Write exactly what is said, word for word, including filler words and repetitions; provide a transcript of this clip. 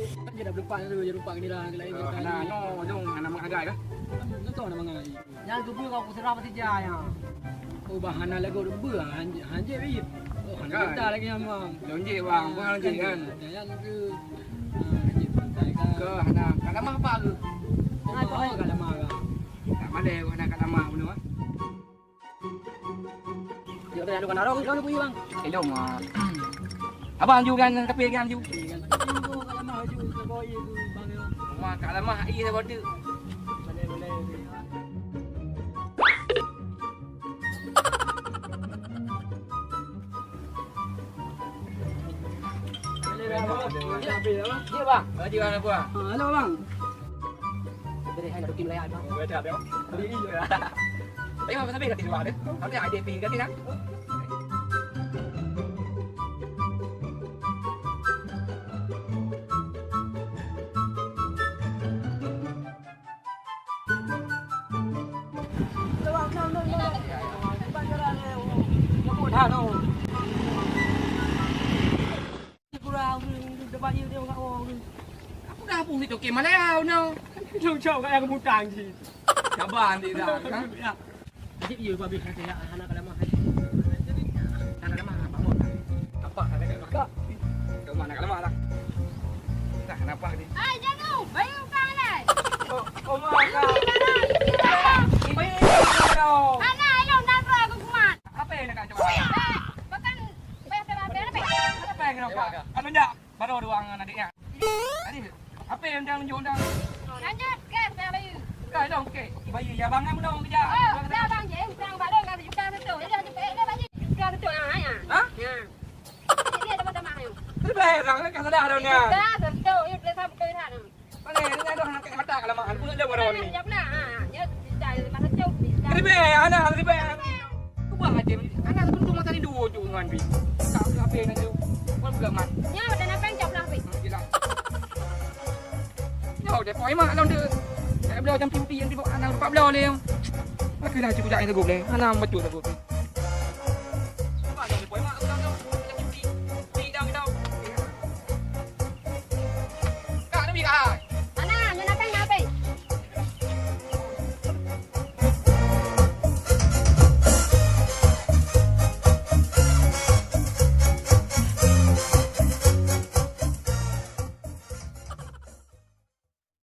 Dia dah berempat tu, dia lupa kena dah, lain. Oh, hana, no, dong, hana menghargai kah? Betul hana menghargai. Nyan geubeuet keu aku seurah peuteujah nyan. Oh, bah hana lagoe geubeuet, hanjeuet, hanjeuet weh. Oh, hana. Kan? Lôn jeuet, bang, bukan lôn jeuet, kan? Nyan ke, ah, hanjeuet peuteujah, kan? Ke hana, ka lamah apa ke? Oh, ka lamah, kan? Tak malèe, hana ka lamah bunoe, ah. Jok tadi adu kan arong, kau nak pergi, bang? Eh, dong, ah. Abang ju kan, tapi kan ju. Kan. Ka lamah, ka lamah, iya, bang. Wah, ka lamah, iya, bang. Boleh, boleh. Jeuet, bang. Jeuet, bang. Halo, bang. Beri hai, ladôm kim layar, bang. Beri hai, bang. Beri, iya. Tapi, bang, sampai kat sini, bang, deh. Tapi ada pin kat sini, kan? Apa dah pun itu ke mana ya, no? Jauh-jauh kat yang mutang je. Sabar nanti dah, kan? Ya. Jadi, iya, babi kata ya, anak lemah. Anak lemah, bangun. Apa anak lemah? Kak. Kau mana lemah lah? Nah, kenapa ni? Hai, Janu, bayu kang lai. Oh, oh, mak, kak. Bayu, kau. Anak, ayo, nabrak aku kuman. Apa yang nak cuba? Eh, bukan, bayar saya apa, apa? Apa yang kena, Kak? Anu, nyak. Baru dua orang adik nyan. Tadi, apa yang dah tunjuk dah? Lanjut, ke, ke bayu. Ke, dong, ke. Bayu, ya, bang, kamu dong, kejap. Oh, dah, bang, je, bang, bak dong, kata juga betul. Jadi, satu pek, dah, bayu. Juga betul, ah, ya. Hah? Ya. Jadi, dia sama-sama, ayo. Terbaik, bang, kan, salah dong, ya. Juga betul, ya, betul, sama betul, ya. Mana, ini ada anak mata kalau makan, pun ada orang ni. Ya, pula, ha, ya, bisa, masa jauh, bisa. Terbaik, anak, terbaik. Cuba aja, anak, betul masa ni dua je, ngan, bi. Tak, apa yang ada, pun belum, man. Ya, dan apa yang jawab lah, bi? Gila. Yo, dia pun emak, long dia. Saya bela macam pimpi yang tiba anak empat belas leh. Aku dah cukup dah yang teguh leh. Anak betul teguh.